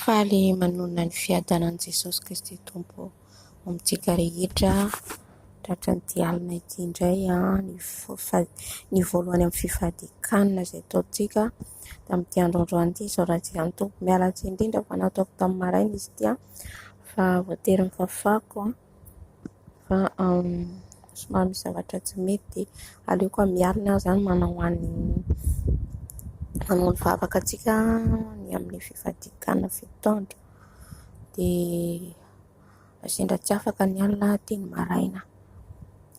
Faly manonona ny fiadanan'i Jesosy Kristy Tompo amintsika rehetra. Tratran'ity alina ity indray ny voalohany amin'ny fifadian-kanina izay ataontsika tamin'ity andro androany ity. Isaorantsika ny Tompo. Miala tsiny indrindra fa nataoko tamin'ny maraina izy ity fa voatery nifafako fa somary misy zavatra tsy mety dia aleoko mialina aho izany manao an'ny manao ny vavaka antsika ny amin'ny fifadian-kanina fito andro dia sendra tsy afaka ny alina dia ny maraina.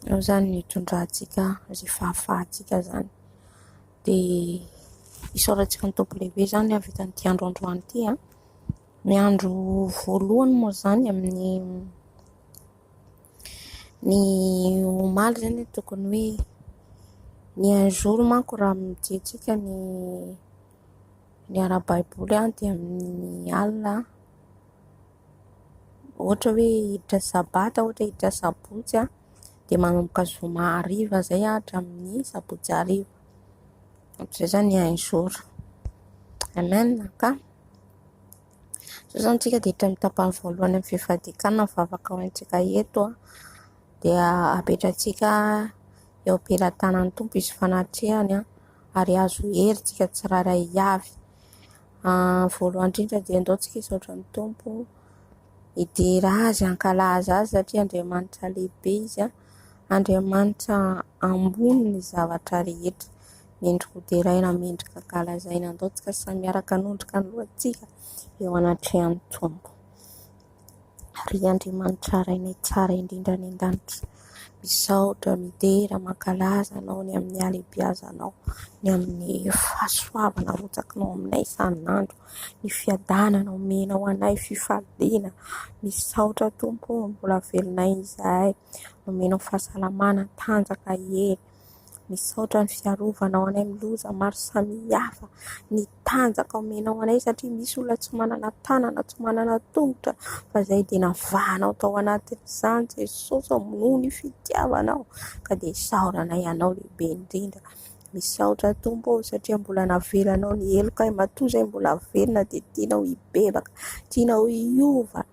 Eo izany no hitondrantsika izay fahafahantsika izany. Dia isaorantsika ny Tompo lehibe izany nahavita an'ity andro androany ity. Ny andro voalohany moa izany amin'ny ny omaly izany tokony hoe ny un jour manko raha mijery ny ny ara-baiboly dia amin'ny alina ohatra hoe hiditra sabata, ohatra hiditra sabotsy dia manomboka zoma hariva izay hatramin'ny sabotsy hariva. Ohatr'izay izany ny un jour. Amen ka. Izao izany tsika dia hiditra amin'ny tapany voalohany amin'ny fifadian-kanina mivavaka ho antsika eto dia apetratsika eo am-pelatanan'ny Tompo izy fanatrehany ary azo hery tsika tsirairay avy. Voalohany indrindra dia andao tsika hisaotra ny Tompo, hidera Azy, hankalaza Azy satria Andriamanitra lehibe Izy, Andriamanitra ambony ny zavatra rehetra. Mendrika ho deraina, mendrika hankalazaina. Andao tsika samy miaraka hanondrika ny lohantsika eo anatrehan'ny Tompo. Ry Andriamanitra Rainay tsara indrindra any an-danitra, misaotra, midera, mankalaza Anao ny amin'ny halehibiazanao, ny amin'ny fahasoavana arotsakinao aminay isan'andro, ny fiadanana omenao anay, fifaliana. Misaotra Tompo ô, mbola velonay izahay, nomenao fahasalamana, tanjaka, hery. Misaotra ny fiarovanao anay amin'ny loza maro samihafa, ny tanjaka omenao anay satria misy olona tsy manana tanana, tsy manana tongotra fa izay dia navahanao tao anatin'izany Jesosy ô, noho ny fitiavanao ka dia isaoranay Anao lehibe indrindra. Misaotra Tompo ô satria mbola navelanao ny helokay, matoa izay mbola velona dia tianao hibebaka, tianao hiova.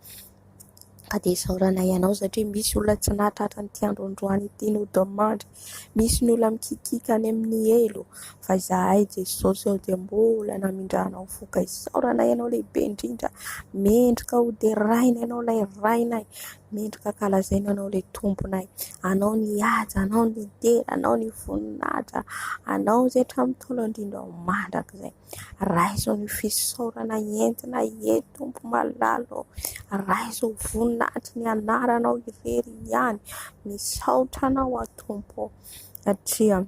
Ka dia isaoranay Anao satria misy olona tsy nahatratra an'ity andro androany ity nodimandry. Misy ny olona mikikiaka any amin'ny helo fa izahay Jesosy ô dia mbola namindranao fo ka isaoranay Anao lehibe indrindra. Mendrika ho deraina Ianao ilay Rainay, mendrika ankalazaina Anao ilay Tomponay. Anao ny haja, Anao ny dera, Anao ny voninahitra, Anao izay hatramin'ny taona indrindra ho mandrakizay. Raiso ny fisaorana entina eto Tompo malala ô. Raiso ho voninahitry ny anaranao irery ihany. Misaotra anao aho Tompo ô, satria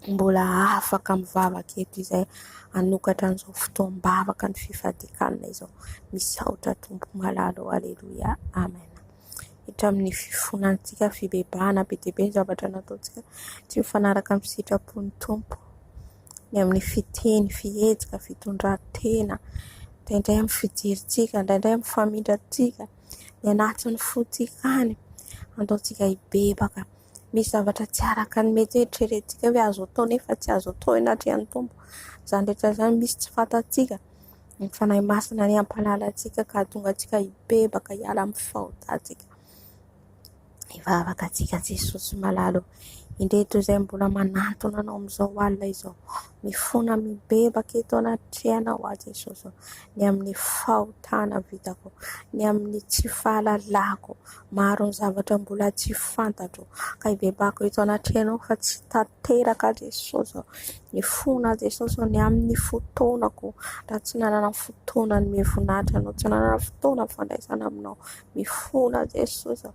mbola afaka mivavaka eto izay hanokatra an'izao fotoam-bavaka ny fifadian-kanina izao. Misaotra Tompo malala ô. Aleloia. Amen. Hatramin'ny fifonantsika, fibebahana be dia be ny zavatra nataontsika tsy mifanaraka amin'ny sitrapon'ny Tompo. Ny amin'ny fiteny, fihetsika, fitondran-tena, indraindray amin'ny fijerintsika, indraindray amin'ny famindrantsika, ny anatin'ny fontsika any. Andaontsika hibebaka. Misy zavatra tsy araka ny mety hoe eritreretintsika hoe azo atao nefa tsy azo atao eo anatrehan'ny Tompo. Izany rehetra izany misy tsy fantatsika. Ny Fanahy Masina anie hampahalala antsika ka hahatonga antsika hibebaka hiala amin'ny fahotantsika. Hivavaka antsika Jesosy malala ô. Indreto izay mbola manantona anao amin'izao alina izao. Mifona mibebaka eto anatrehanao aho Jesosy ô. Ny amin'ny fahotana vitako, ny amin'ny tsy fahalalako. Maro ny zavatra mbola tsy fantatro ka hibebako eto anatrehanao fa tsy tanteraka Jesosy ô. Mifona Jesosy ô ny amin'ny fotoanako. Raha tsy nanana fotoana hanome voninahitra anao, tsy nanana fotoana nifandraisana aminao. Mifona Jesosy ô.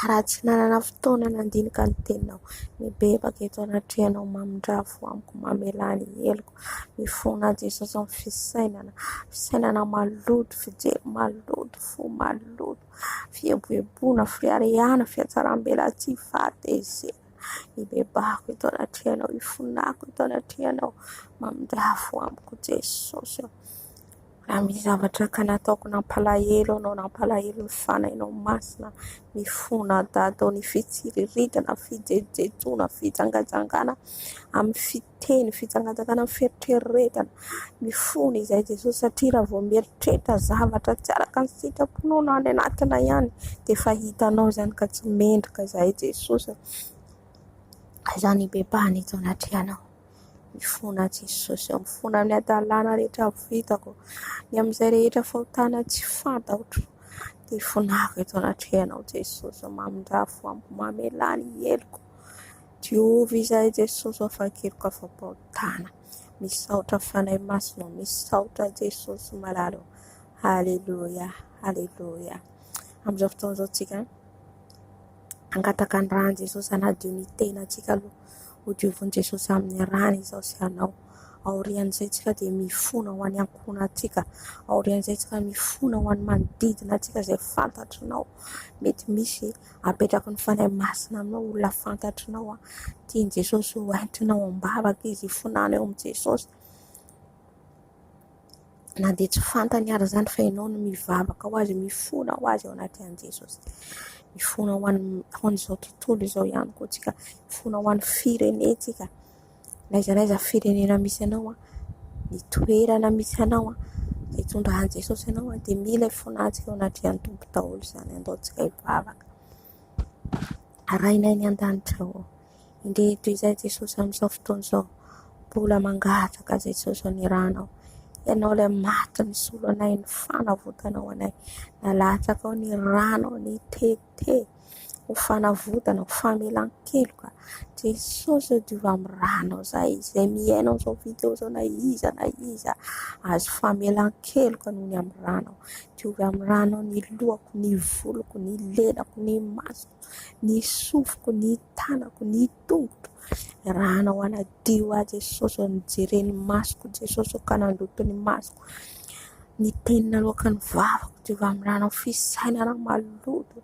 Raha tsy nanana fotoana nandinika ny teninao, mibebaka eto anatrehanao, mamindrafo amiko, mamelà ny heloko. Mifona Jesosy amin'ny fisainana, fisainana maloto, fijery maloto, fo maloto, fieboeboana, fireharehana, fihatsaram-belatsihy, fahatezerana. Ibebahako eto anatrehanao, ifonako eto anatrehanao, mamindrafo amiko Jesosy ô. Raha misy zavatra ka nataoko nampalahelo anao, nampalahelo ny fanahinao masina, mifona dada ô, ny fitsiriritana, fijejojejoana, fijangajangana amin'ny fiteny, fijangajangana amin'ny fieritreretana. Mifona izahay Jesosy satria raha vao mieritreritra zavatra tsy araka ny sitraponao na any anatinay any dia efa hitanao izany ka tsy mendrika izahay Jesosy. Izany hibebahana eto anatrehanao. Mifona Jesosy ô, mifona amin'ny hadalana rehetra vitako, ny amin'izay rehetra fahotana tsy fantatro, dia ifonako eto anatrehanao Jesosy ô, mamindrà fo amiko, mamelà ny heloko, diovy izahay Jesosy ô, afa-keloka afa-pahotana. Misaotra Fanahy Masina ô, misaotra Jesosy malala ô. Haleloia, haleloia. Amin'izao fotoana izao tsika hangataka ny ràn'i Jesosy hanadio ny tenantsika aloha. Ho diovin'i Jesosy amin'ny ràny izaho sy ianao. Aorian'izay tsika dia mifona ho an'ny ankohonantsika. Aorian'izay tsika mifona ho an'ny manodidina antsika izay fantatrinao. Mety misy apetraky ny Fanahy Masina aminao olona fantatrinao. Tian'i Jesosy ho entinao am-bavaka izy, hifonana eo amin'i Jesosy. Na dia tsy fantany ary izany fa ianao no mivavaka ho azy, mifona ho azy ao anatin'i Jesosy. Mifona ho an'ny ho an'izao tontolo izao ihany koa tsika, mifona ho an'ny firenentsika. Na aiza na aiza firenena misy anao, ny toerana misy anao, izay itondran'i Jesosy anao dia mila ifonantsika eo anatrehan'ny Tompo daholo izany. Andao tsika hivavaka. Rainay any an-danitra ô, indreto izay Jesosy amin'izao fotoana izao, mbola mangataka Jesosy ny ranao. Ianao ilay maty nisolo anay, ny fanavotanao anay. Nalatsakao ny ranao nitete ho fanavotana, ho famelan-keloka. Jesosy ô, diovy amin'ny ranao izahay, izay mihaino an'izao video izao na iza na iza, azo famelan-keloka noho ny amin'ny ranao. Diovy amin'ny ranao ny lohako, ny voloko, ny lelako, ny masoko, ny sofiko, ny tanako, ny tongotro. Ranao hanadio ahy Jesosy ô, nijeren'ny masoko Jesosy ô ka nandoto ny masoko. Ny teny naloaky ny vavako, diovy amin'ny ranao fisainana maloto.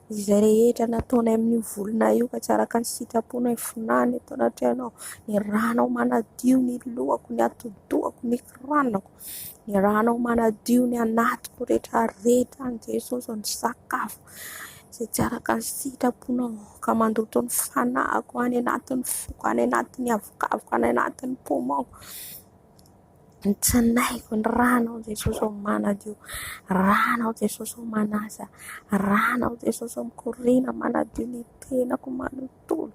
Izay rehetra nataonay amin'io volonay io ka tsy araka ny sitraponay fonany eto anatrehanao. Ny ranao manadio ny lohako, ny atidohako, ny kiranako. Ny ranao manadio ny anatiko rehetra rehetra any Jesosy ny sakafo izay tsy araka ny sitraponao ka mandoto ny fanahiko any anatin'ny foko, any anatin'ny avokavoka, any anatin'ny poumon-ko. Ny tsinaiko, ny ranao Jesosy ô manadio, ranao Jesosy ô manasa, ranao Jesosy ô mikoriana manadio ny tenako manontolo.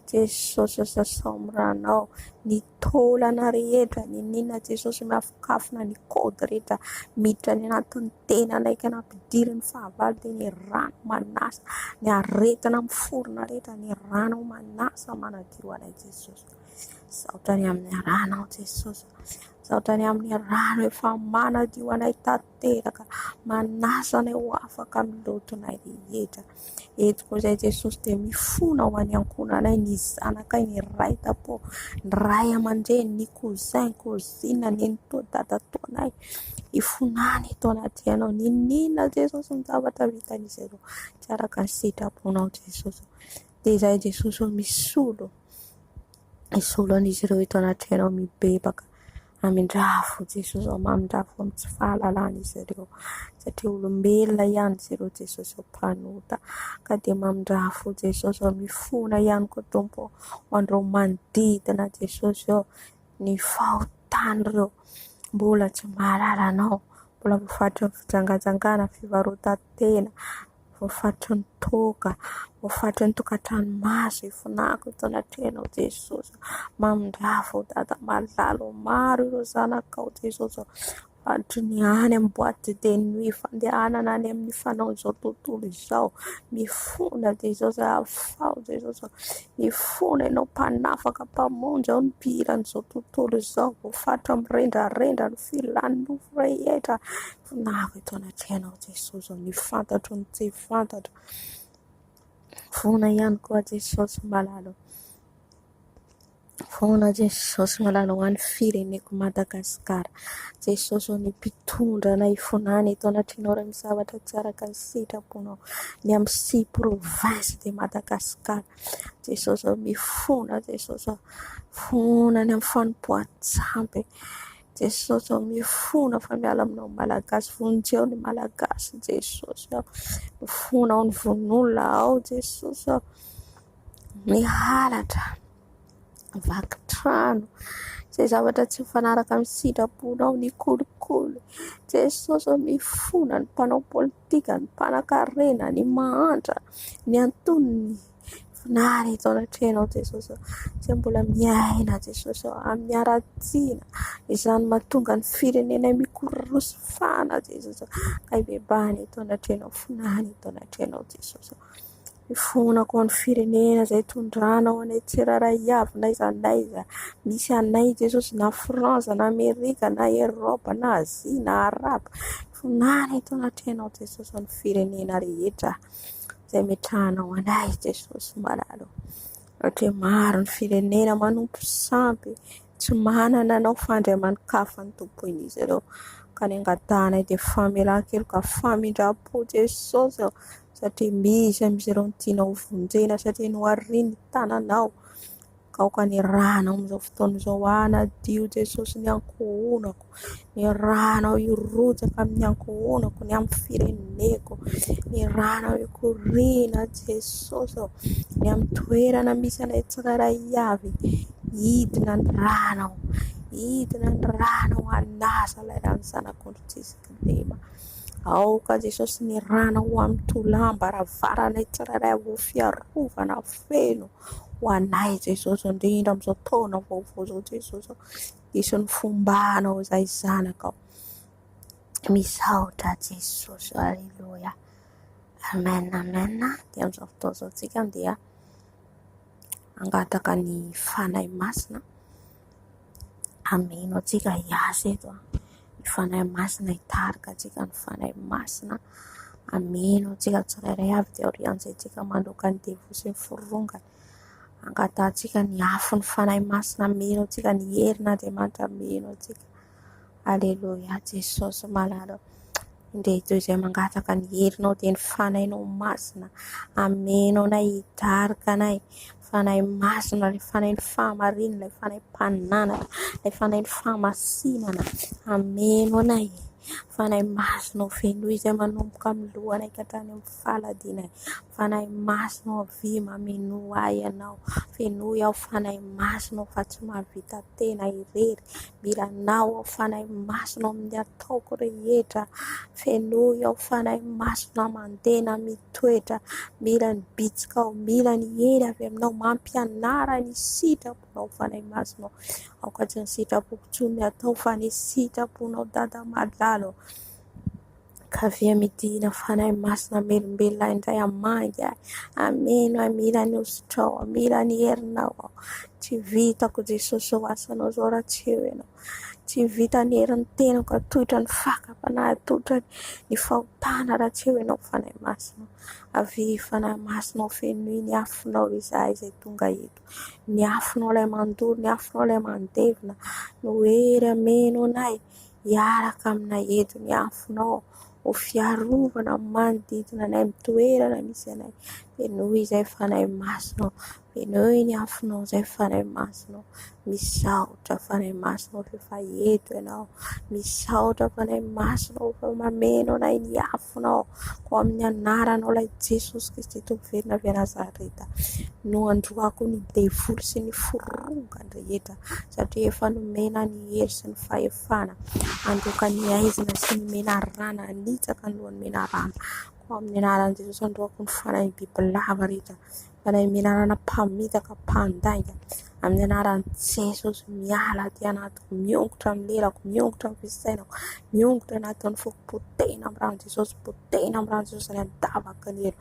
Jesosy ô sasao amin'ny ranao ny taolana rehetra, niniana Jesosy miafokafona ny code rehetra miditra any anatin'ny tenanay ka nampidirin'ny fahavalo dia ny rano manasa, ny aretina miforona rehetra, ny ranao manasa manadio anay Jesosy. Misaotra ny amin'ny ranao Jesosy. Misaotra ny amin'ny rano efa manadio anay tanteraka, manasa anay ho afaka amin'ny lotonay rehetra. Eto koa izay Jesosy dia mifona ho an'ny ankohonanay, ny zanakay, ny ray tampo, ny ray aman-dreny, ny cousin, cousine, nenitoa, dadatoanay. Ifonana eto anatrehanao. Niniana Jesosy ny zavatra vitan'izy ireo. Tsy araka ny sitraponao Jesosy. Dia izahay Jesosy misolo. Hisolo an'izy ireo eto anatrehanao mibebaka. Amindrafo Jesosy ô, mamindrafo amin'ny tsy fahalalan'izy ireo satria olombelona ihany izy ireo Jesosy ô, mpanota. Ka dia mamindrafo Jesosy ô, mifona ihany koa Tompo ô, ho an'ireo manodidina Jesosy ô, ny fahotan'ireo mbola tsy mahalala Anao, mbola voafatotry ny fijangajangana, fivarotan-tena. Voafatotry ny toaka, voafatotry ny tokantrano maso, ifonako eto anatrehanao Jesosy. Mamindrafo Dada malala ô, maro ireo zanakao Jesosy ô. Fatotry ny any amin'ny boite de nuit, fandehanana any amin'ny fanaon'izao tontolo izao. Mifona Jesosy, afaho Jesosy ô. Mifona ianao mpanafaka, mpamonjy ao ny mpihiran'izao tontolo izao. Voafatotra amin'ny rendrarendra ny filan'ny nofo rehetra. Vonavo eto anatrehanao Jesosy ô, ny fantatro ny tsy fantatro. Vona ihany koa Jesosy malala ô. Vona Jesosy malala ho an'ny fireneko Madagasikara. Jesosy ô, ny mpitondra anay fonany eto anatrehanao raha misy zavatra tsy araka ny sitraponao. Ny amin'ny six provinces de Madagascar. Jesosy ô, mifona Jesosy ô. Fona ny amin'ny fanompoan-tsampy. Jesosy ô, mifona fa miala aminao ny Malagasy, vonjeo ny Malagasy Jesosy ô, mifona ao ny vononolona ao Jesosy ô, ny halatra, vaky trano, izay zavatra tsy mifanaraka amin'ny sitraponao, ny kolikoly, Jesosy ô, mifona ny mpanao politika, ny mpanankarena, ny mahantra, ny antonony. Finaritra eto anatrehanao Jesosy ô. Izay mbola miaina Jesosy ô, amin'ny haratsiana. Izany mahatonga ny firenenay mikororosy fana Jesosy ô. Ka hibebahana eto anatrehanao, finaritra eto anatrehanao Jesosy ô. Mifonako ho an'ny firenena izay tondranao anay tsirairay avy n'aiza n'aiza misy anay Jesosy na France na Amerika na Eropa na Azia na Arabo. Finaritra eto anatrehanao Jesosy ny firenena rehetra. Izay ametrahanao anay Jesosy malala ô. Satria maro ny firenena manompo sampy, tsy manana anao fa Andriamani-kafa no tompoin'izy ireo. Ka ny angatahanay dia famelan-keloka, famindram-po Jesosy ô, satria misy amin'izy ireo no tianao hovonjena satria nohariny ny tananao. Ka aoka ny ranao amin'izao fotoana izao hanadio Jesosy ny ankohonako, ny ranao hirotsaka amin'ny ankohonako, ny amin'ny fireneko, ny ranao hikoriana Jesosy ô, ny amin'ny toerana misy anay tsirairay avy, hidina ny ranao, hidina ny ranao hanasa ilay ran'ny zanak'ondry tsisy kilema. Aoka Jesosy ny ranao ho amin'ny tolam-baravaranay tsirairay avy ho fiarovana feno. ho anay Jesosy indrindra amin'izao taona vaovao izao Jesosy ô. Diso ny fombanao izahay zanakao. Misaotra Jesosy, aleloia. Amen, amen. Dia amin'izao fotoana izao tsika dia hangataka ny Fanahy Masina hameno antsika hiasa eto. Ny Fanahy Masina hitarika antsika, ny Fanahy Masina hameno antsika tsirairay avy dia aorian'izay tsika mandroaka ny devoly sy ny forongany. Angatahantsika ny afon'ny Fanahy Masina hameno antsika, ny herin'Andriamanitra hameno antsika. Aleloia, Jesosy malala. Indreto izay mangataka ny herinao dia ny Fanahinao Masina hameno anay, hitarika anay. Fanahy Masina, ilay Fanahin'ny fahamarinana, ilay Fanahy mpananatra, ilay Fanahin'ny fahamasinana hameno anay. Fanahy Masina ô, fenoy izay manomboka amin'ny lohanay ka hatrany amin'ny faladianay. Fanahy Masina ô, avia mamenoa ahy Ianao. Fenoy aho Fanahy Masina ô, fa tsy mahavita tena irery. Mila Anao aho Fanahy Masina ao amin'ny ataoko rehetra. Fenoy aho Fanahy Masina mandeha na mitoetra. Mila ny bitsikao, mila ny hery avy aminao. Mampianara ny sitraponao Fanahy Masina. Aoka tsy ny sitrapoko intsony ny atao fa ny sitraponao Dada malala ô. Ka avia midina Fanahy Masina melombelona indray hamangy ahy, hameno ahy, mila ny hosotrao aho, mila ny herinao aho. Tsy vitako Jesosy izao asanao izao raha tsy eo Ianao. Tsy vita ny herin'ny tenako hatohitra ny fakam-panahy, hatohitra ny fahotana raha tsy eo Ianao Fanahy Masina. Avia Fanahy Masina ho fenoy ny afonao izahay izay tonga eto. Ny afonao ilay mandoro, ny afonao ilay mandevona no hery hameno anay. Hiaraka aminay eto ny afonao ho fiarovana amin'ny manodidina anay, amin'ny toerana misy anay. Fenoy izay Fanahy Masina ô, fenoy ny afonao izay Fanahy Masina ô. Misaotra Fanahy Masina ô fa efa eto Ianao. Misaotra Fanahy Masina ô fa mameno anay ny afonao. Koa amin'ny anaranao ilay Jesosy Kristy Tompo velona avy Nazareta no androako ny devoly sy ny forongany rehetra satria efa nomena ny hery sy ny fahefana handroaka ny haizina sy ny menarana hanitsaka ny lohan'ny menarana. Koa amin'ny anaran'i Jesosy androako ny fanahin'ny bibilava rehetra, fanahy menarana mpamitaka, mpandainga. Amin'ny anaran'i Jesosy miala aty anatiko, miongotra amin'ny lelako, miongotra amin'ny fisainako, miongotra anatin'ny foko, potehina amin'ny ran'i Jesosy, potehina amin'ny ran'i Jesosy any an-davaky ny helo.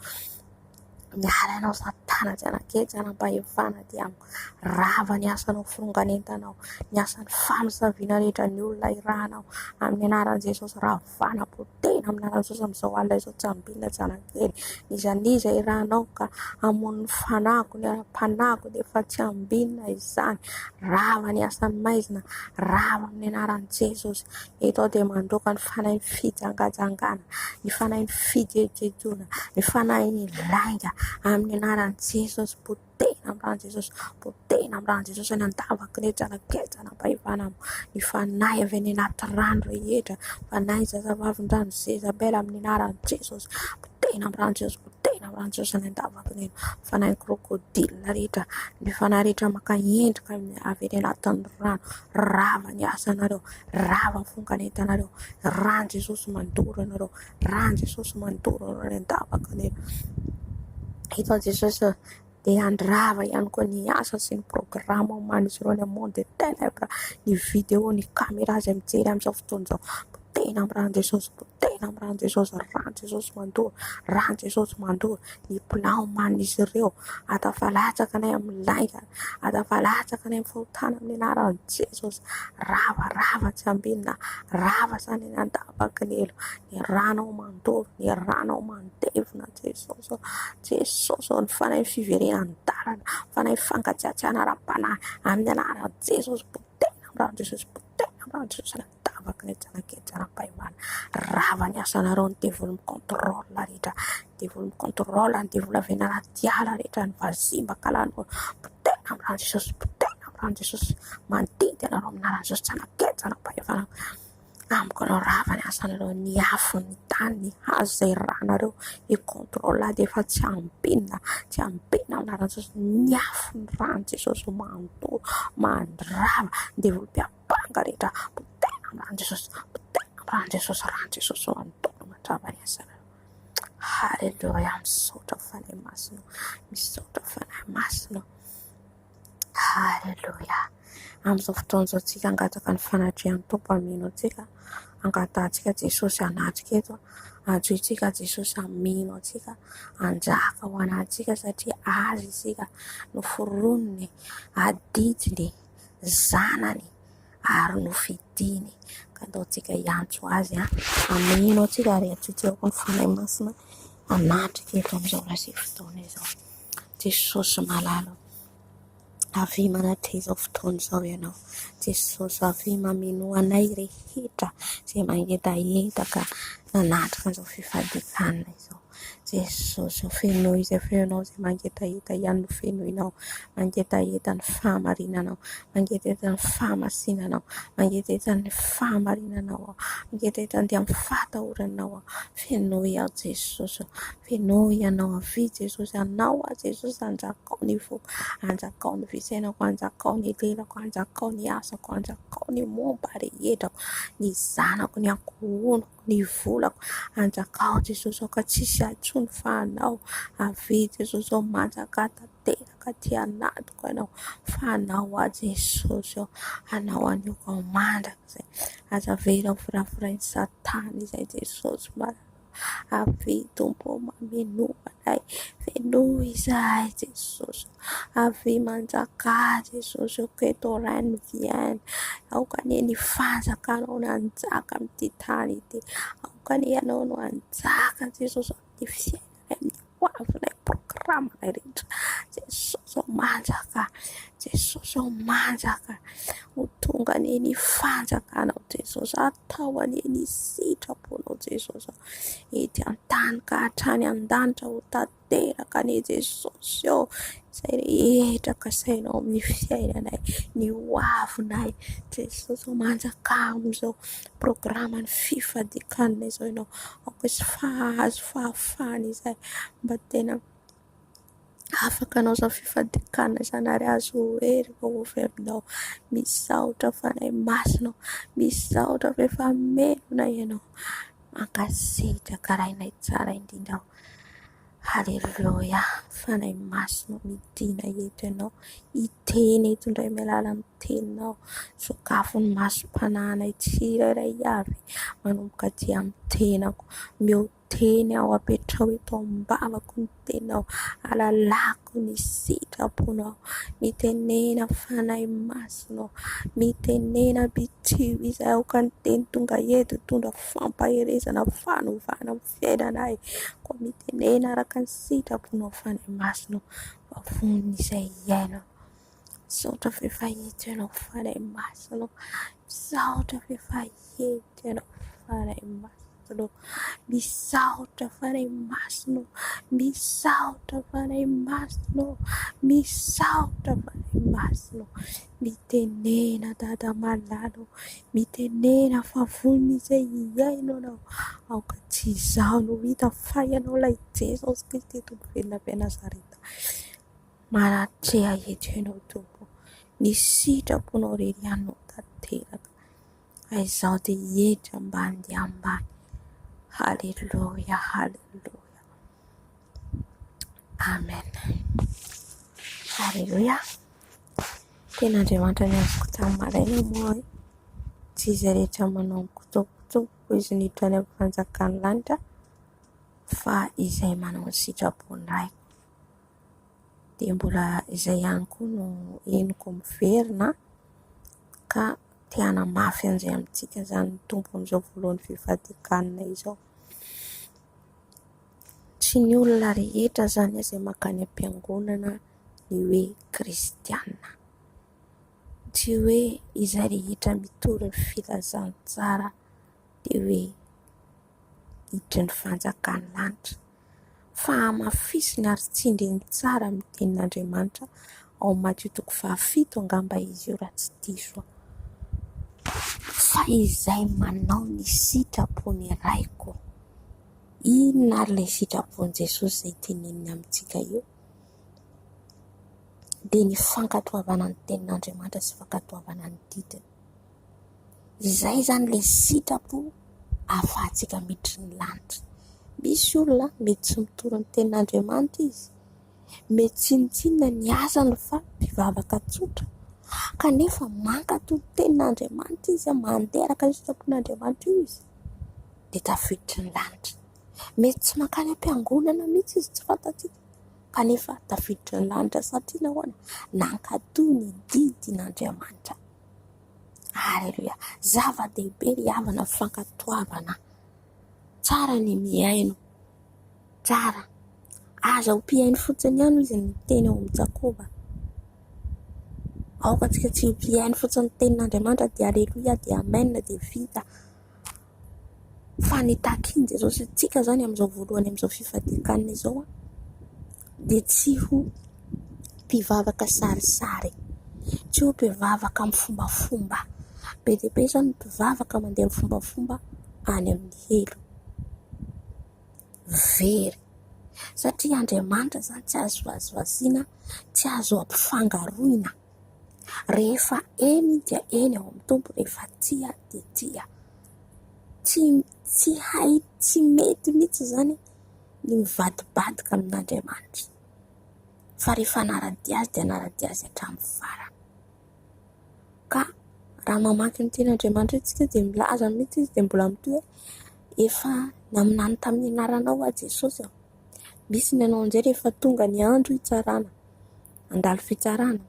Miala ianao satana tsy hanan-kery, tsy hanam-pahefana aty amiko. Rava ny asanao, firongan'entanao, ny asan'ny famosaviana rehetra, ny olona irahanao. Amin'ny anaran'i Jesosy, ravana, potehina amin'ny anaran'i Jesosy amin'izao alina izao, tsy ambinina, tsy hanan-kery. N'iza n'iza irahanao ka hamono ny fanahiko, ny ara-panahiko dia efa tsy ambinina izany. Rava ny asan'ny maizina, rava amin'ny anaran'i Jesosy. Eto aho dia mandroaka ny fanahin'ny fijangajangana, ny fanahin'ny fijejojejoana, ny fanahin'ny lainga. Amin'ny anaran'i Jesosy, potehina amin'ny ran'i Jesosy, potehina amin'ny ran'i Jesosy any an-davaky ny zanak'Ejanam-pahefana ny fanahy avy any anaty rano rehetra, fanahy zazavavindrano Jezabela amin'ny anaran'i Jesosy, potehina amin'ny ran'i Jesosy, potehina amin'ny ran'i Jesosy any an-davaky ny fanahy crocodile rehetra, ny fanahy rehetra maka endrika avy any anatin'ny rano, rava ny asanareo, rava ny fonganentanareo, ran'i Jesosy mandoro anareo, ran'i Jesosy mandoro anareo any an-davaky ny eto Jesosy dia handrava ihany koa ny asa sy ny programa omanin'izy ireo any amin'ny monde des ténèbres, ny vidéo, ny caméra izay mijery amin'izao fotoana izao. Potehina amin'ny ran'i Jesosy, potehina amin'ny ran'i Jesosy, ran'i Jesosy mandoro, ran'i Jesosy mandoro ny plan omanin'izy ireo. Atafalatsaka anay amin'ny lainga, atafalatsaka anay amin'ny fahotana amin'ny anaran'i Jesosy. Rava, rava tsy ambinina, rava izany any an-davaky ny helo. Ny ranao mandoro, ny ranao mandevona Jesosy ô, Jesosy ô, ny fanahy fiverenan-dalana, fanahy fangatsiatsiahana ara-panahy amin'ny anaran'i Jesosy, potehina amin'ny ran'i Jesosy, potehina amin'ny ran'i Jesosy, davaky ny janak'Ejanam-pahefana, rava ny asanareo, ny devoly mi-contrôle rehetra, devoly mi-contrôle, ny devoly avy any anaty ala rehetra, ny vazimba kalanoro, potehina amin'ny ran'i Jesosy, potehina amin'ny ran'i Jesosy, mandidy anareo amin'ny anaran'i Jesosy, janak'Ejanam-pahefana. Amiko anao rava ny asanareo, ny afo, ny tany, ny hazo izay ranareo hi-contrôle dia efa tsy ambinina, tsy ambinina amin'ny anaran'i Jesosy, ny afo ny ran'i Jesosy mandoro, mandrava ny devoly mpiampanga rehetra, potehina amin'ny ran'i Jesosy, potehina amin'ny ran'i Jesosy, ran'i Jesosy mandoro mandrava ny asanareo. Haleloia, misaotra Fanahy Masina, misaotra Fanahy Masina. Haleloia! Amin'izao fotoana izao tsika hangataka ny fanatrehan'ny Tompo hameno antsika, angatahantsika Jesosy hanatrika eto, antsointsika Jesosy hameno antsika, hanjaka ho anantsika satria Azy isika, noforoniny, adidiny, zanany ary nofidiny. Ka andao tsika hiantso Azy hameno antsika ary antsointsika koa ny Fanahy Masina hanatrika eto amin'izao ora sy fotoana izao. Jesosy malala ô, avia manatreha izao fotoana izao Ianao. Jesosy avia mamenoa anay rehetra izay mangetaheta ka nanatrika an'izao fifadikanana izao. Jesosy ô, fenoy izay feonao izay mangetaheta ihany no fenoinao. Mangetaheta ny fahamarinanao, mangetaheta ny fahamasinanao, mangetaheta ny fahamarinanao aho, mangetaheta ny dia amin'ny fahatahoranao aho. Fenoy aho Jesosy ô. Fenoy Ianao avia Jesosy, Anao aho Jesosy, anjakao ny foko, anjakao ny fisainako, anjakao ny lelako, anjakao ny asako, anjakao ny momba rehetrako, ny zanako, ny ankohonako, ny volako, anjakao Jesosy aoka tsisy ahy intsony fa Anao, avia Jesosy ô, manjakà tanteraka aty anatiko Ianao, fa Anao aho Jesosy ô, Anao anio aho mandrakizay, aza avela ho firafirain'i Satana izay Jesosy malala. Avia Tompo ô mamenoa anay, fenoy izahay Jesosy ô. Avia manjakà Jesosy ô, que ton règne vienne. Aoka anie ny fanjakanao no hanjaka amin'ity tany ity. Aoka anie ianao no hanjaka Jesosy amin'ny fiainanay, amin'ny hoavinay, programanay rehetra. Jesosy ô manjakà, Jesosy ô manjakà. Ho tonga anie ny fanjakanao Jesosy, atao anie ny sitraponao Jesosy, ety an-tany ka hatrany an-danitra ho tanteraka anie Jesosy ô, izay rehetra kasainao amin'ny fiainanay, ny ho avinay Jesosy ô, manjakà amin'izao programan'ny fifadikanana izao ianao, aoka hisy fahazo fahafahana izahay mba tena Afaka hanao izany fifadikanana izany ary azo hery vao avy aminao. Misaotra Fanahy Masina ô, misaotra fa efa melona Ianao. Mankasitraka Rainay tsara indrindra ô. Haleloia, Fanahy Masina ô, midina eto Ianao, hiteny eto indray amin'ny alalan'ny teninao. Sokafy ny masom-panahinay tsirairay avy, manomboka aty amin'ny tenako. Omeo Teny aho, apetraho eto am-bavako ny teninao, alalako ny sitraponao. Mitenena Fanahy Masina ô, mitenena ampitio izahay, aoka ny teny tonga eto hitondra fampaherezana, fanovana amin'ny fiainanay. Koa mitenena araka ny sitraponao Fanahy Masina ô, fa vonona izay hiaino. Misaotra fa efa eto ianao Fanahy Masina ô, misaotra fa efa eto ianao Fanahy Masina. Masina ô. Misaotra Fanahy Masina ô. Misaotra Fanahy Masina ô. Misaotra Fanahy Masina ô. Mitenena Dada malala ô. Mitenena fa vonona izay hihaino anao. Aoka tsy izaho no hita fa ianao ilay Jesosy Kristy Tompo velona avy any Nazareta. Manatreha eto ianao Tompo. Ny sitraponao irery ihany no tanteraka. Fa izaho dia hiedry ambany dia ambany. Haleloia, haleloia. Amen. Haleloia. Tena Andriamanitra ny azoko tamin'ny maraina moa hoe tsy izay rehetra manao amiko tompoko tompoko izy niditra any amin'ny fanjakan'ny lanitra fa izay manao ny sitrapon'ny Raiko. Dia mbola izay ihany koa no henoko miverina ka te hanamafy an'izay amintsika izany ny Tompo amin'izao voalohan'ny fifadian-kanina izao. Tsy ny olona rehetra izany izay mankany am-piangonana ny hoe kristiana. Tsy hoe izay rehetra mitory ny filazantsara dia hoe hiditra ny fanjakan'ny lanitra. Fa hamafisiny ary tsindriny tsara amin'ny tenin'Andriamanitra ao amin'ny Matio toko fahafito angamba izy io raha tsy diso aho. Fa izay manao ny sitrapon'ny Raiko. Inona ary ilay sitrapon'i Jesosy izay teneniny amintsika io? Dia ny fankatoavana ny tenin'Andriamanitra sy fankatoavana ny didiny. Izay izany ilay sitrapo ahafahantsika miditry ny lanitra. Misy olona mety tsy mitory ny tenin'Andriamanitra izy, mety tsinontsinona ny asany fa mpivavaka tsotra, kanefa mankatò ny tenin'Andriamanitra izy, mandeha araka ny sitrapon'Andriamanitra io izy, dia tafiditry ny lanitra. Mety tsy mankany am-piangonana mihitsy izy, tsy fantatsika, kanefa tafiditry ny lanitra satria nahoana? Nankatò ny didin'Andriamanitra. Aleloia. Zava-dehibe ry havana ny fankatoavana. Tsara ny mihaino. Tsara. Aza ho mpihaino fotsiny ihany hoy izy ny teny ao amin'i Jakoba. Aoka antsika tsy ho mpihaino fotsiny ny tenin'Andriamanitra dia aleloia dia amen dia vita. Fa ny takin'i Jesosy antsika izany amin'izao voalohany amin'izao fifadian-kanina izao dia tsy ho mpivavaka sarisary, tsy ho mpivavaka amin'ny fombafomba. Be dia be izao ny mpivavaka mandeha amin'ny fombafomba any amin'ny helo. Very. Satria Andriamanitra izany tsy azo vazivaziana, tsy azo ampifangaroina. Rehefa eny dia eny ao amin'ny Tompo, rehefa tsia dia tsia. Tsy tsy hay, tsy mety mihitsy izany ny mivadibadika amin'Andriamanitra. Fa rehefa hanara-dia Azy dia hanara-dia Azy hatramin'ny farany. Ka raha mamaky ny tenin'Andriamanitra io tsika dia milaza mihitsy izy dia mbola mitohy hoe efa naminany tamin'ny anaranao aho Jesosy ô. Misy ny hanao an'izay rehefa tonga ny andro hitsarana, handalo fitsarana.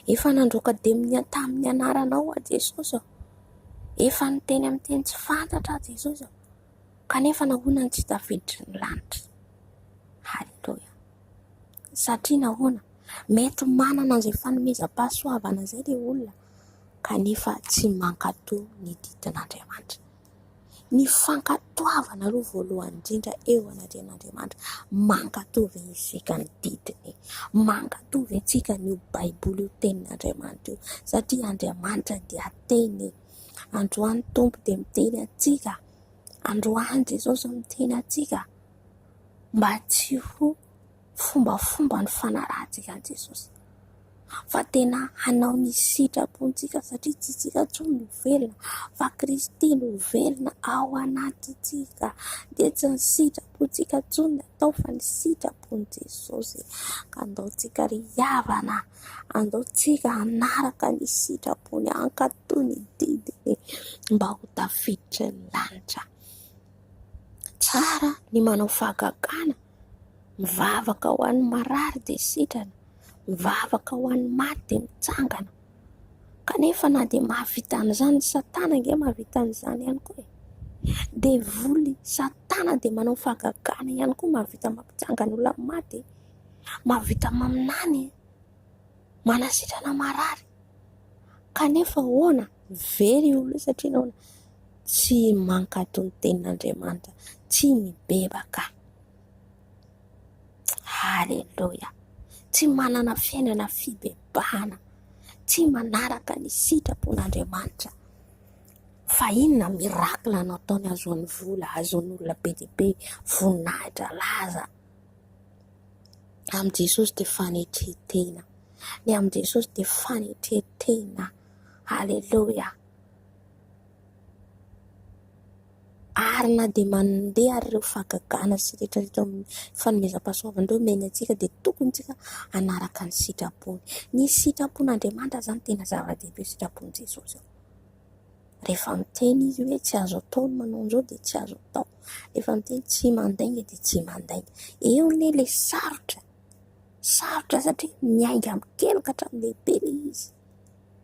Efa nandroaka demonia tamin'ny anaranao aho Jesosy ô. Efa niteny amin'ny teny tsy fantatra aho Jesosy ô. Kanefa nahoana no tsy tafiditry ny lanitra? Haleloia. Satria nahoana? Mety manana an'izay fanomezam-pahasoavana izay ilay olona kanefa tsy mankatò ny didin'Andriamanitra. Ny fankatoavana aloha voalohany indrindra eo anatrehan'Andriamanitra. Mankatò ve isika ny didiny? Mankatò ve tsika an'io Baiboly io tenin'Andriamanitra io? Satria Andriamanitra dia teny. Androany Tompo dia miteny antsika. Androany Jesosy miteny antsika mba tsy ho fombafomba ny fanarahantsika an'i Jesosy fa tena hanao ny sitrapontsika satria tsy isika intsony no velona fa Kristy no velona ao anatintsika. Dia tsy ny sitrapontsika intsony no atao fa ny sitrapon'i Jesosy. Ka andao tsika ry havana, andao tsika hanaraka ny sitrapony, hankatò ny didiny mba ho tafiditra ny lanitra. Tsara ny manao fahagagana, mivavaka ho an'ny marary dia sitrana, mivavaka ho an'ny maty dia mitsangana. Kanefa na dia mahavita an'izany, Satana ange mahavita an'izany ihany koa e. Devoly, Satana dia manao fahagagana ihany koa, mahavita mampitsangana olona maty, mahavita maminany, manasitrana marary. Kanefa ahoana? Very io olona io satria nahoana? Tsy mankatò ny tenin'Andriamanitra, tsy mibebaka. Haleloia! Tsy manana fiainana fibebahana, tsy manaraka ny sitrapon'Andriamanitra. Fa inona miracle no ataony ahazoany vola, ahazoany olona be dia be, voninahitra, laza. Amin'i Jesosy dia fanetren-tena. Ny amin'i Jesosy dia fanetren-tena. Aleloia. Ary na dia mandeha ary ireo fahagagana sy rehetra rehetra amin'ny fanomezam-pahasoavana ireo omeny antsika dia tokony tsika hanaraka ny sitrapony. Ny sitrapon'Andriamanitra izany tena zava-dehibe sitrapon'i Jesosy io. Rehefa miteny izy hoe tsy azo atao ny manao an'izao dia tsy azo atao. Rehefa miteny tsy mandainga dia tsy mandainga. Eo anie ilay sarotra. Sarotra satria miainga amin'ny kely ka hatramin'ny lehibe ilay izy.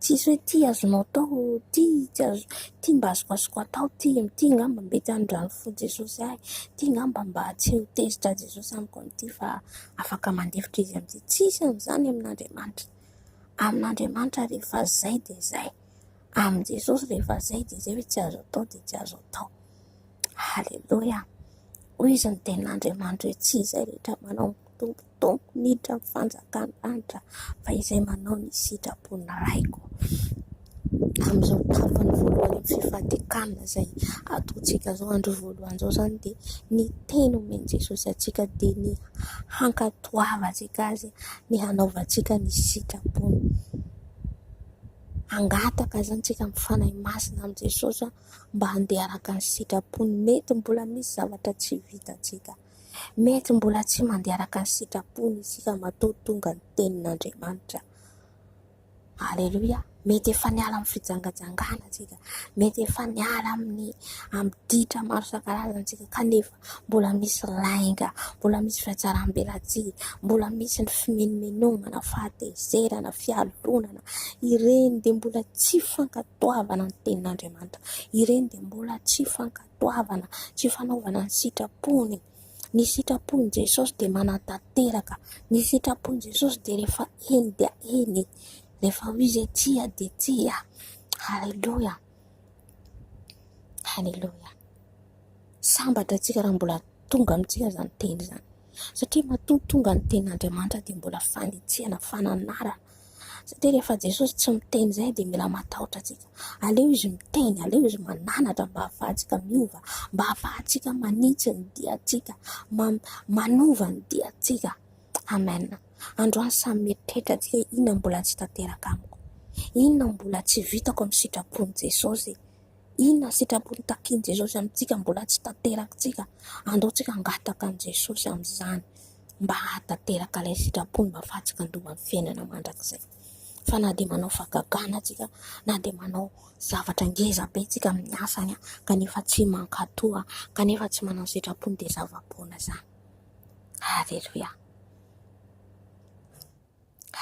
Tsisy hoe ity azonao atao, ity tsy azo, ity mba azokazoko atao, ity, ity angamba mety hamindrany fo Jesosy ahy, ity angamba mba tsy ho tezitra Jesosy amiko amin'ity fa afaka mandefitra izy amin'ity. Tsisy an'izany amin'Andriamanitra. Amin'Andriamanitra rehefa izay dia izay. Amin'i Jesosy rehefa izay dia izay hoe tsy azo atao dia tsy azo atao. Aleloia. Hoy izy ny tenin'Andriamanitra hoe tsy izay rehetra manao Tompo Tompo miditra amin'ny fanjakan'ny lanitra fa izay manao ny sitrapon'ny Raiko. Amin'izao tapany voalohany amin'ny fifadian-kanina izay ataontsika izao andro voalohany izao izany dia ny teny omen'i Jesosy antsika dia ny hankatoavantsika azy, ny hanaovantsika ny sitrapony. Hangataka izany tsika amin'ny Fanahy Masina amin'i Jesosy mba handeha araka ny sitrapony. Mety mbola misy zavatra tsy vitantsika. Mety mbola tsy mandeha araka ny sitrapony isika matoa tonga ny tenin'Andriamanitra. Aleloia. Mety efa niala amin'ny fijangajangana isika. Mety efa niala amin'ny amin'ny ditra maro isan-karazany isika kanefa mbola misy lainga, mbola misy fihatsaram-belatsihy, mbola misy ny fimenomenomana, fahatezerana, fialonana. Ireny dia mbola tsy fankatoavana ny tenin'Andriamanitra. Ireny dia mbola tsy fankatoavana, tsy fanaovana ny sitrapony. Ny sitrapon'i Jesosy dia manatanteraka. Ny sitrapon'i Jesosy dia rehefa eny dia eny, rehefa hoy Izy hoe tsia dia tsia. Haleloia. Haleloia. Sambatra antsika raha mbola tonga amintsika izany teny izany. Satria matoa tonga ny tenin'Andriamanitra dia mbola fanitsiana, fananarana. Satria rehefa Jesosy tsy miteny izay dia mila matahotra antsika. Aleo izy miteny, aleo izy mananatra mba hahafahantsika miova, mba hahafahantsika manitsy ny diantsika, manova ny diantsika. Amen. Androany samy mieritreritra antsika hoe inona mbola tsy tanteraka amiko? Inona mbola tsy vitako amin'ny sitrapon'i Jesosy? Inona ny sitrapony takian'i Jesosy amintsika mbola tsy tanterakitsika? Andao tsika hangataka an'i Jesosy amin'izany mba hahatanteraka ilay sitrapony mba ahafahantsika handova ny fiainana mandrakizay. Fa na dia manao fahagagana tsika, na dia manao zavatra ngeza be tsika amin'ny asany kanefa tsy mankatoa, kanefa tsy manao ny sitrapony dia zava-poana izany. Aleloia.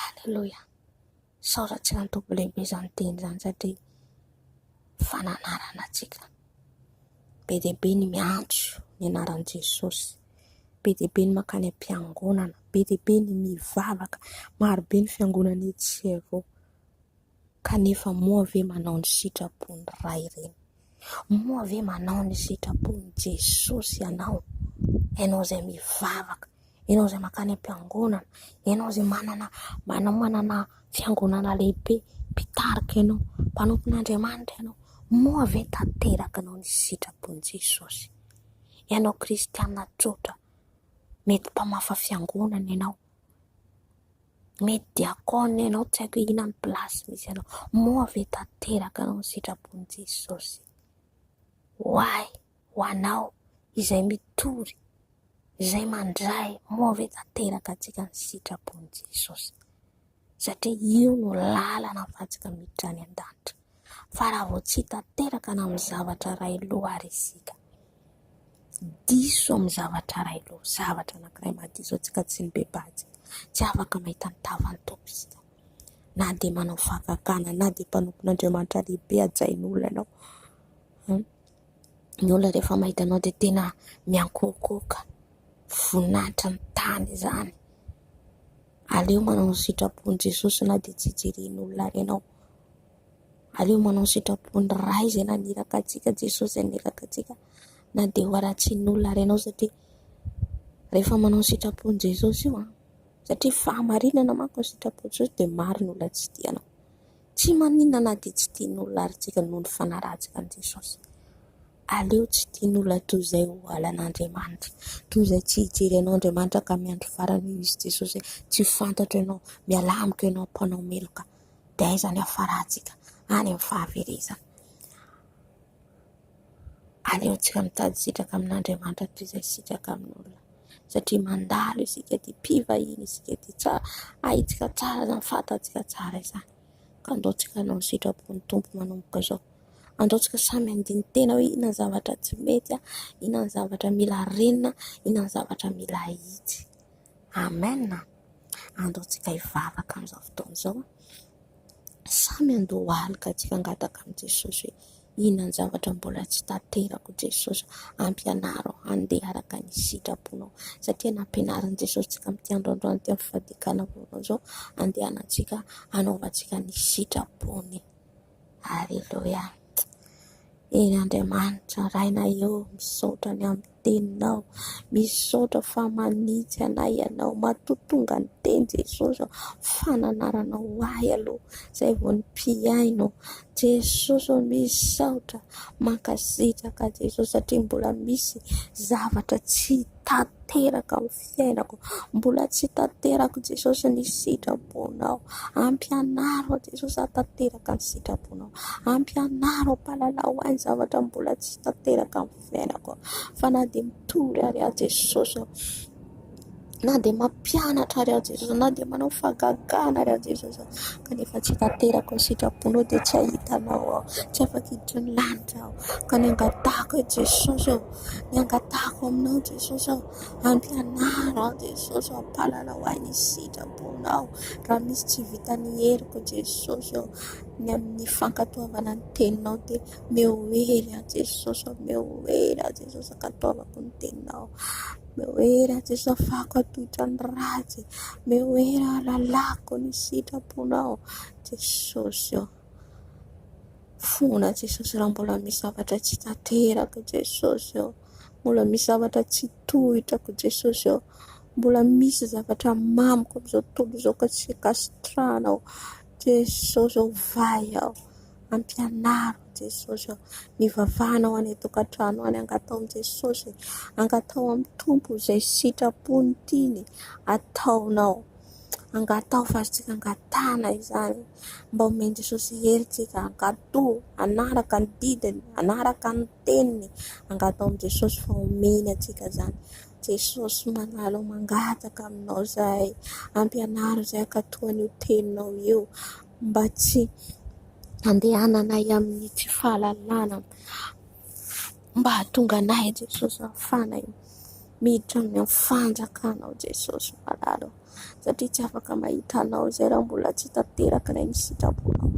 Aleloia. Isaorantsika ny Tompo lehibe izany teny izany satria fananarana antsika. Be dia be ny miantso ny anaran'i Jesosy, be dia be ny mankany am-piangonana, be dia be ny mivavaka, maro be ny fiangonana etsy sy eroa. Kanefa moa ve manao ny sitrapon'ny Ray ireny? Moa ve manao ny sitrapon'i Jesosy ianao? Ianao izay mivavaka, ianao izay mankany am-piangonana, ianao izay manana manao manana fiangonana lehibe, mpitarika ianao, mpanompon'Andriamanitra ianao, moa ve tanterakinao ny sitrapon'i Jesosy? Ianao kristiana tsotra, mety mpamafa fiangonana ianao, Mety diakona ianao, tsy haiko hoe inona ny place misy anao. Moa ve tanteraka anao ny sitrapon'i Jesosy? Ho ahy, ho anao, izay mitory, izay mandray, moa ve tanteraka antsika ny sitrapon'i Jesosy? Satria io no lalana ahafahantsika miditra any an-danitra. Fa raha vao tsy tanteraka na amin'ny zavatra iray loha ary isika, diso amin'ny zavatra iray loha, zavatra anankiray mahadiso antsika tsy mibebahantsika, tsy afaka mahita ny tavan'ny Tompo isika. Na dia manao fahagagana, na dia mpanompon'Andriamanitra lehibe hajain'olona ianao, ny olona rehefa mahita anao dia tena miankohokohoka, voninahitry ny tany izany. Aleo manao ny sitrapon'i Jesosy na dia tsy jeren'olona ary ianao. Aleo manao ny sitrapon'ny Ray izay naniraka antsika, Jesosy izay naniraka antsika, na dia ho haratsian'olona ary ianao satria rehefa manao ny sitrapon'i Jesosy io an, satria fahamarinana manko ny sitrapon'i Jesosy dia maro ny olona tsy tia anao. Tsy maninona na dia tsy tian'olona ary tsika noho ny fanarahantsika an'i Jesosy. Aleo tsy tian'olona toy izay ho halan'Andriamanitra, toy izay tsy hijery anao Andriamanitra ka miandry farany hoy izy Jesosy hoe tsy fantatro ianao, mialà amiko ianao mpanao meloka. Dia aiza ny hafarantsika? Any amin'ny fahaverezana. Aleontsika mitady sitraka amin'Andriamanitra toy izay sitraka amin'olona. Satria mandalo isika ety, mpivahiny isika ety, tsara, haintsika tsara izany, fantatsika tsara izany. Ka andao tsika hanao ny sitrapon'ny Tompo manomboka izao. Andao tsika samy handini-tena hoe inona ny zavatra tsy mety, inona ny zavatra mila harenina, inona ny zavatra mila ahitsy. Amen. Andao tsika hivavaka amin'izao fotoana izao. Samy handohalika antsika hangataka amin'i Jesosy hoe inona ny zavatra mbola tsy tanterako Jesosy, ampianaro aho handeha araka ny sitraponao. Satria nampianarin'i Jesosy antsika amin'ity andro androany ity amin'ny fadikana vaovao izao, andehanantsika hanaovantsika ny sitrapony. Aleloia. Eny Andriamanitra Rainay ô, misaotra ny amin'ny teninao, misaotra fa manitsy anay ianao, matoa tonga ny teny Jesosy ô, fananaranao ho ahy aloha, izay vao ny mpihaino, Jesosy ô misaotra, mankasitraka Jesosy satria mbola misy zavatra tsy tanteraka amin'ny fiainako, mbola tsy tanterako Jesosy ny sitraponao, ampianaro aho Jesosy hahatanteraka ny sitraponao, ampianaro ampahalalao ahy ny zavatra mbola tsy tanteraka amin'ny fiainako, fa na dia mitory ary aho Jesosy ô, na dia mampianatra ary aho Jesosy, na dia manao fahagagana ary aho Jesosy ô, kanefa tsy tanterako ny sitraponao dia tsy hahita anao aho, tsy afaka hiditra ny lanitra aho, ka ny angatahako e Jesosy ô, Ny angatahako aminao Jesosy ô, ampianaro aho Jesosy ô, ampahalalao ahy ny sitraponao. Raha misy tsy vitan'ny heriko Jesosy ô, ny amin'ny fankatoavana ny teninao dia omeo hery aho Jesosy ô, omeo hery aho Jesosy hankatoavako ny teninao. Omeo hery aho Jesosy hahafahako hatohitra ny ratsy. Omeo hery aho hahalalako ny sitraponao Jesosy ô. Fona Jesosy raha mbola misy zavatra tsy tanteraka Jesosy ô, mbola misy zavatra tsy tohitrako Jesosy ô, mbola misy zavatra mamiko amin'izao tontolo izao ka tsy ankasitrahanao Jesosy ô, ovay aho, ampianaro Jesosy ô, mivavaha ho any an-tokantrano any, angataho amin'i Jesosy, angataho amin'ny Tompo izay sitrapony tiany ataonao. Angataho fa azontsika angatahana izany mba omen'i Jesosy hery tsika hankatò, hanaraka ny didiny, hanaraka ny teniny. Angataho amin'i Jesosy fa omeny antsika izany. Jesosy malala ô, mangataka aminao izahay, ampianaro izahay hankatò an'io teninao io mba tsy handehananay amin'ny tsy fahalalana, mba hahatonga anay Jesosy hahafahanay miditra amin'ny fanjakanao Jesosy malala ô, satria tsy afaka mahita anao izay raha mbola tsy tanteraka ilay ny sitraponao.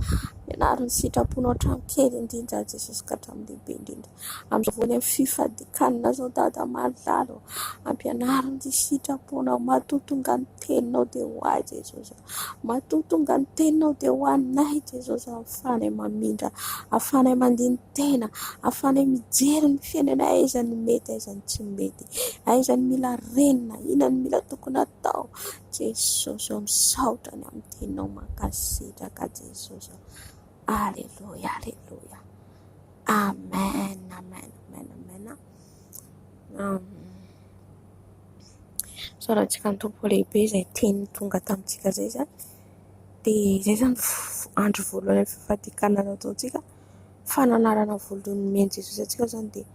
Ampianaro ny sitraponao hatramin'ny kely indrindra Jesosy ka hatramin'ny lehibe indrindra. Amin'izao voany amin'ny fifadikanana izao Dada malala ô, ampianaro ny sitraponao, matoa tonga ny teninao dia ho ahy Jesosy ô. Matoa tonga ny teninao dia ho anay Jesosy ahafahanay mamindra, ahafahanay mandini-tena, ahafahanay mijery ny fiainana aiza ny mety aiza ny tsy mety, aiza ny mila renina, inona ny mila tokony atao. Jesosy ô misaotra ny amin'ny teninao mankasitraka Jesosy ô. Aleloia, aleloia. Amen, amen, amen, amen. Isaorantsika ny Tompo lehibe izay teny tonga tamintsika izay izany. Dia izay izany andro voalohany amin'ny fifadikanana nataontsika. Fananarana voalohany nomen'i Jesosy antsika izany dia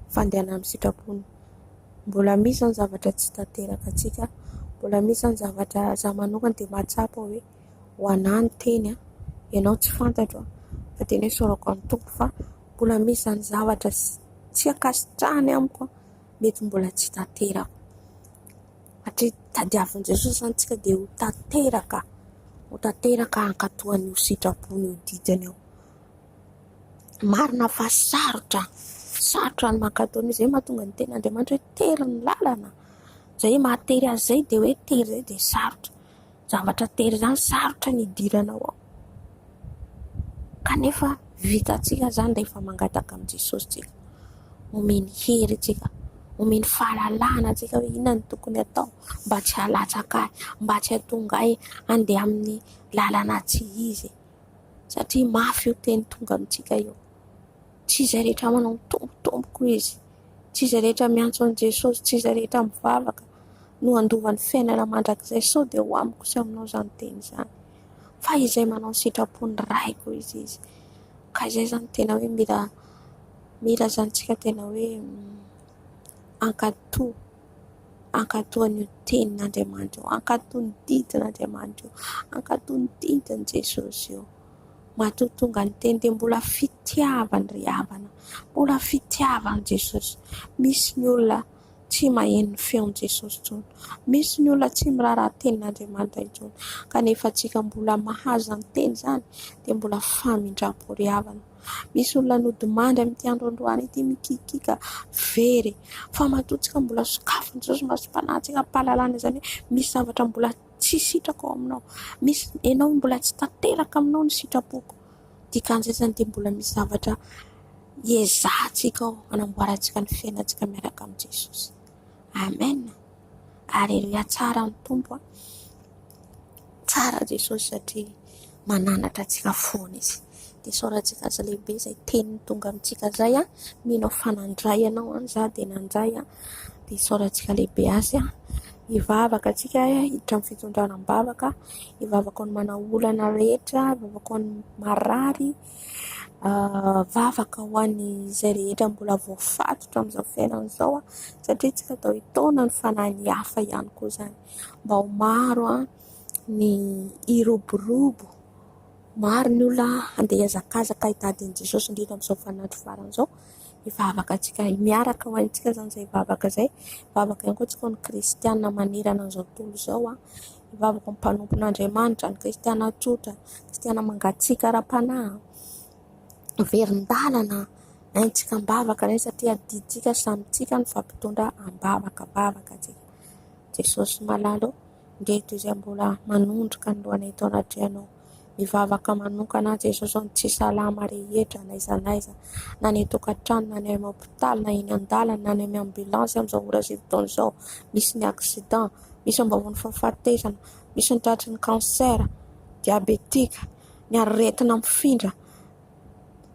fandehanana amin'ny sitrapony. Mbola misy izany zavatra tsy tanteraka antsika, mbola misy izany zavatra izaho manokana dia mahatsapa hoe ho anà ny teny, ianao tsy fantatro fa tena hoe isaorako an'ny Tompo fa mbola misy izany zavatra tsy ankasitrahany amiko. mety mbola tsy tanteraka. Satria tadiavin'i Jesosy izany tsika dia ho tanteraka, ho tanteraka hankatò an'io sitrapony io didiny io. Marina fa sarotra, sarotra ny mankatò an'io, izay mahatonga ny tenin'Andriamanitra hoe tery ny lalana. Izay mahatery azy izay dia hoe tery izay dia sarotra. Zavatra tery izany sarotra ny hidirana ao. Kanefa vitantsika izany rehefa mangataka amin'i Jesosy tsika. Omeny hery antsika, omeny fahalalahana antsika hoe inona no tokony atao mba tsy halatsaka ahy, mba tsy hahatonga ahy handeha amin'ny lalana tsy izy. Satria mafy io teny tonga amintsika io. Tsy izay rehetra manao Tompo, Tompoko izy. Tsy izay rehetra miantso an'i Jesosy, tsy izay rehetra mivavaka no handova ny fiainana mandrakizay. Sao dia ho amiko sy aminao izany teny izany. Fa izay manao ny sitrapon'ny Raiko izy izy. Ka izay izany tena hoe mila mila izany tsika tena hoe hankatò, hankatò an'io tenin'Andriamanitra io, hankatò ny didin'Andriamanitra io, hankatò ny didin'i Jesosy io. Matoa tonga ny teny dia mbola fitiavany ry havana, mbola fitiavan'i Jesosy. Misy ny olona tsy maheno ny feon'i Jesosy intsony, misy ny olona tsy miraharaha tenin'Andriamanitra intsony, kanefa antsika mbola mahazo izany teny izany dia mbola famindram-po ry havana. Misy olona nodimandry amin'ity andro androany ity mikikiaka very, fa matoa tsika mbola sokafin'i Jesosy masom-panahintsika am-pahalalana izany hoe misy zavatra mbola tsy sitrako ao aminao, misy ianao mbola tsy tanteraka aminao ny sitrapoko, dikan'izay izany dia mbola misy zavatra iezahantsika ao hanamboarantsika ny fiainantsika miaraka amin'i Jesosy. Amen. Aleloia, tsara ny Tompo a. Tsara Jesosy satria mananatra antsika foana izy. Dia isaorantsika azy lehibe izay teniny tonga amintsika izay a. Mino aho fa nandray ianao an, izaho dia nandray an. Dia isaorantsika lehibe azy an. Hivavaka antsika hiditra amin'ny fitondrana am-bavaka. Hivavaka ho an'ny manao olana rehetra, hivavaka ho an'ny marary, vavaka ho an'izay rehetra mbola voafatotra amin'izao fiainana izao an. Satria tsika atao hitaona ny fanahin'ny hafa ihany koa izany. Mba ho maro ny hiroborobo, maro ny olona handeha hihazakazaka hitady an'i Jesosy indrindra amin'izao vaninandro farany izao. Hivavaka antsika, miaraka ho antsika izany izay vavaka izay. Hivavaka ihany koa antsika ho an'ny kristiana manerana an'izao tontolo izao. Hivavaka ho an'ny mpanompon'Andriamanitra, ny kristiana tsotra, kristiana mangatsiaka ara-panahy, miverin-dalana. Haintsika am-bavaka ireny satria adidintsika samy tsika ny mifampitondra am-bavaka, vavaka antsika. Jesosy malala ô, ndreto izay mbola manondroka ny lohanay eto anatrehanao. Mivavaka manokana aho Jesosy ô, ny tsy salama rehetra n'aiza n'aiza, na any an-tokantrano, na any amin'ny hopitaly, na eny an-dalana, na any amin'ny ambulance amin'izao ora sy fotoana izao. Misy ny accident, misy ambavon'ny fahafatesana, misy ny tratry ny cancer, diabetika, ny aretina mifindra,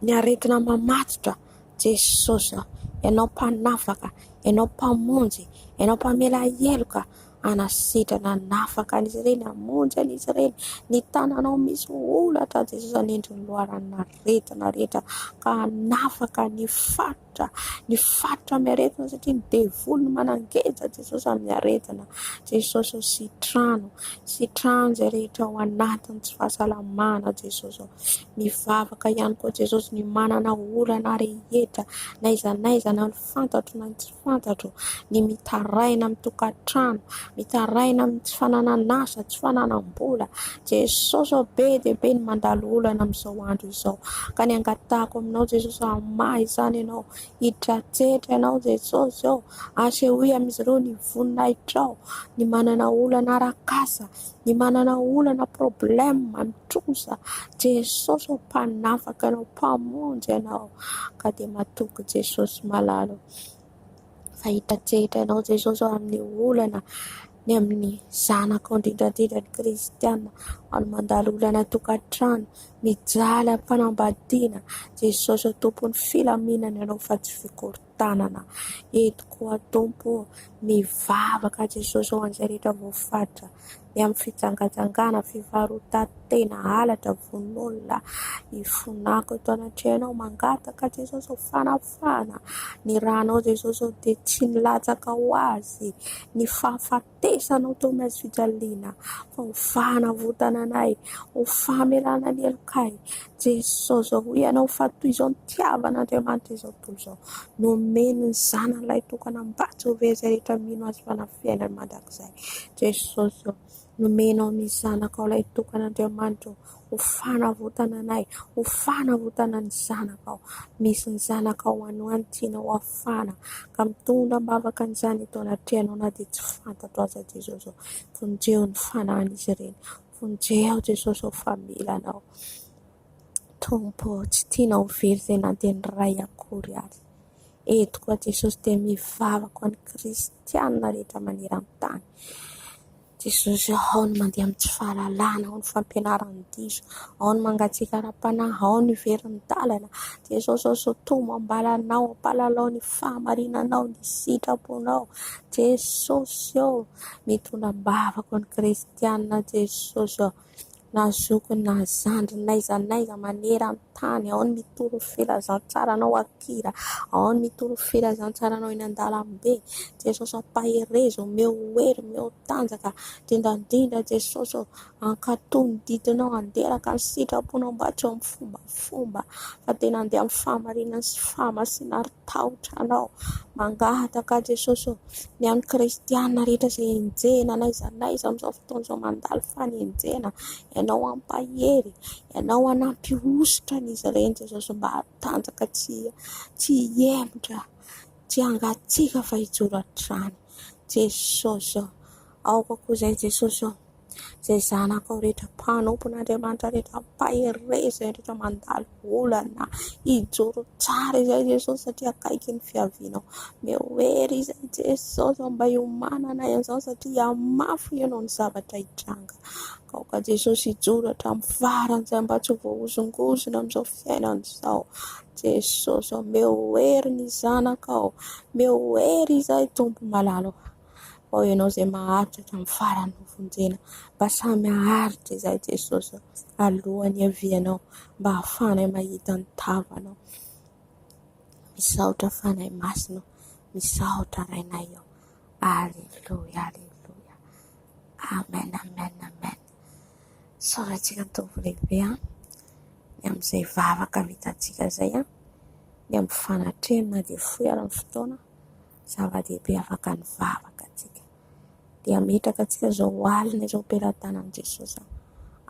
ny aretina mamatotra. Jesosy ô, Ianao mpanafaka, Ianao mpamonjy, Ianao mpamela heloka, hanasitrana, hanafaka an'izy ireny, hamonjy an'izy ireny. Ny tananao misy holatra Jesosy hanendry ny loharanon'aretina rehetra ka hanafaka ny faritra, ny faritra amin'ny aretina satria ny devoly no manangeja Jesosy amin'ny aretina. Jesosy ô sitrano, sitrano izay rehetra ao anatin'ny tsy fahasalamana Jesosy ô. Mivavaka ihany koa Jesosy ny manana olana rehetra n'aiza n'aiza na ny fantatro na ny tsy fantatro, ny mitaraina amin'ny tokantrano, mitaraina amin'ny tsy fananan'asa, tsy fananam-bola. Jesosy ô, be dia be ny mandalo olana amin'izao andro izao. Ka ny angatahako aminao Jesosy, hamaha izany Ianao, hidratsetra Ianao Jesosy ô, asehoy amin'izy ireo ny voninahitrao, ny manana olana arak'asa, ny manana olana problème mitrosa, Jesosy ô mpanafaka anao, mpamonjy anao, ka dia matoky Jesosy malala ô, fa hitratrehitra anao Jesosy ô amin'ny olana, ny amin'ny zanakao indrindra indrindra ny kristiana, any mandalo olana tokantrano, mijaly amin'ny fanambadiana, Jesosy ô tompon'ny filaminana ianao fa tsy fikorontanana, eto koa Tompo ô, mivavaka Jesosy ho an'izay rehetra voafatra ny amin'ny fijangajangana, fivarotan-tena, halatra, vono olona. Ifonako eto anatrehanao, mangataka Jesosy ho fanafahana. Ny ranao Jesosy ô dia tsy nilatsaka ho azy ny fahafatesanao teo amin'ny hazo fijaliana fa ho fanavotana anay, ho famelana ny helokay. Jesosy ô, hoy Ianao fa toy izao nitiavan'Andriamanitra izao tontolo izao, nomeny ny Zanany lahitokana mba tsy ho very izay rehetra mino Azy fa na fiainany mandrakizay. Jesosy ô, nomenao ny Zanakao lahitokana Andriamanitra ô, ho fanavotana anay, ho fanavotana ny Zanakao. Misy ny Zanakao any ho any tianao hafahana ka mitondra am-bavaka an'izany eto anatrehanao na dia tsy fantatro aza Jesosy ô. Vonjeo ny fanahin'izy ireny. Vonjeo Jesosy ô fa mila Anao. Tompo ô, tsy tianao ho very izay na dia ny iray akory ary. Eto koa Jesosy dia mivavaka ho an'ny kristiana rehetra maneran-tany. Jesosy ô, ao ny mandeha amin'ny tsy fahalalana, ao ny fampianaran-diso, ao ny mangatsiaka ara-panahy, ao ny verin-dalana. Jesosy ô, sotomo am-balanao, ampahalalao ny fahamarinanao, ny sitraponao. Jesosy ô, mitondra am-bavaka ho an'ny kristiana Jesosy ô. Na zoky na zandry n'aiza n'aiza maneran-tany, ao ny mitory ny filazantsaranao an-kira, ao ny mitory ny filazantsaranao eny an-dalambe. Jesosy ampaherezo, omeo hery, omeo tanjaka, indrindra indrindra Jesosy ô, hankatò ny didinao, handeraka ny sitraponao mba tsy ho amin'ny fombafomba fa tena handeha amin'ny fahamarinana sy fahamasinana ary tahotra Anao. Mangataka Jesosy ô, ny amin'ny kristiana rehetra izay enjehina n'aiza n'aiza amin'izao fotoana izao mandalo fanenjehana, Ianao hampahery, Ianao hanampy hosotra an'izy ireny Jesosy mba hatanjaka tsy tsy hihemotra, tsy hangatsiaka fa hijoro hatrany. Jesosy ô, aoka koa izay Jesosy ô. Izay zanakao rehetra mpanompon'Andriamanitra rehetra ampaherezo izay rehetra mandalo olana hijoro tsara izay Jesosy satria akaiky ny fiavianao. Omeo hery izay Jesosy mba hiomanana izao satria hamafy ianao ny zavatra hitranga. Aoka Jesosy hijoro hatramin'ny farany izay mba tsy ho voahozongozona amin'izao fiainana izao. Jesosy omeo hery ny zanakao. Omeo hery izay Tompo malala. Ao ianao izay maharitra hatramin'ny farany ho vonjena. Mba samy haharitra izahay Jesosy alohan'ny hiavianao mba hahafahanay mahita ny tavanao. Misaotra Fanahy Masina, misaotra Rainay ô. Aleloia, aleloia. Amen, amen, amen. Isaorantsika ny Tompo lehibe an, ny amin'izay vavaka vitantsika izay an, ny amin'ny fanatrehany na dia fohy ary ny fotoana. Zava-dehibe afaka nivavaka antsika. Dia hametraka antsika izao alina izao am-pelatanan'i Jesosy.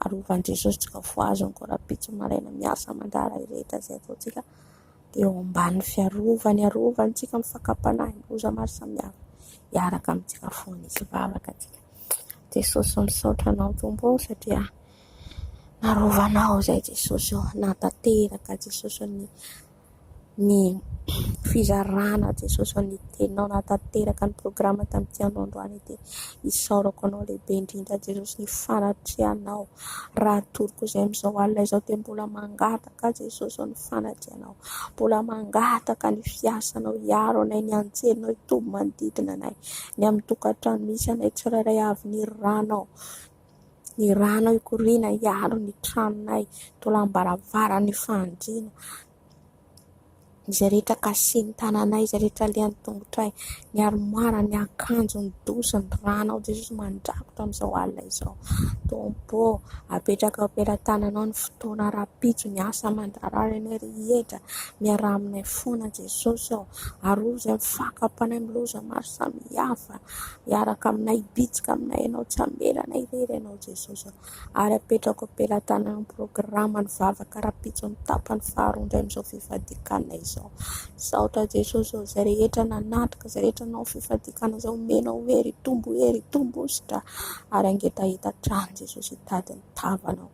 Arovan'i Jesosy tsika voazony koa rahampitso maraina miasa aman-draharaha rehetra izay ataontsika. Dia eo ambanin'ny fiarovany, arovany antsika amin'ny fakam-panahy, loza maro samihafa. Hiaraka amintsika foana izy. Vavaka antsika. Jesosy misaotra anao Tompo ô satria narovanao izay Jesosy ô. Nahatanteraka Jesosy ny ny fizarana Jesosy ô ny teninao nahatanteraka ny programa tamin'ity andro androany ity. Isaorako anao lehibe indrindra Jesosy ny fanatrehanao. Raha atoroko izay amin'izao alina izao dia mbola mangataka Jesosy ô ny fanatrehanao. Mbola mangataka ny fiasanao hiaro anay, ny anjelinao hitoby manodidina anay, ny amin'ny tokantrano misy anay tsirairay avy ny ranao. Ny rano hikoriana hiaro ny tranonay, tolam-baravarana ny fandriana, izay rehetra kasihin'ny tananay, izay rehetra alehan'ny tongotray, ny armoara, ny akanjo, ny douche, ny ranao Jesosy mandrakotra amin'izao alina izao. Tompo ô, apetraka eo am-pelatananao ny fotoana rahampitso, ny asa aman-draharaha anay rehetra, miaraha aminay foana Jesosy ô, arovy izay fakam-panahy amin'ny loza maro samihafa. Hiaraka aminay, hibitsika aminay Ianao, tsy hamela anay irery Ianao Jesosy ô. Ary apetrako am-pelatanana ny programa ny vavaka rahampitso ny tapany faharoa indray amin'izao fifadian-kanina izao. Misaotra Jesosy ô, izay rehetra nanatrika, izay rehetra nanao fifadian-kanina izao, omenao hery, hitombo hery, hitombo hosotra ary hangetaheta hatrany Jesosy hitady ny tavanao.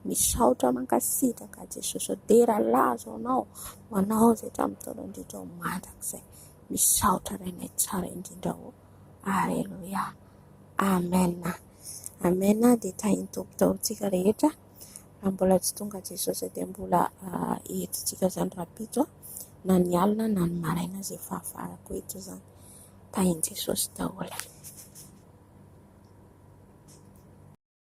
Misaotra mankasitraka Jesosy ô, dera laza ho Anao, ho Anao izay hatramin'ny taona indrindra ho mandrakizay. Misaotra Rainay tsara indrindra ô. Aleloia. Amen. Amen dia tahin'ny Tompo daholo tsika rehetra. Raha mbola tsy tonga Jesosy dia mbola ah, eto tsika zany rahampitso na ny alina na ny maraina izay fahafahako eto zany. Tahin'i Jesosy daholo.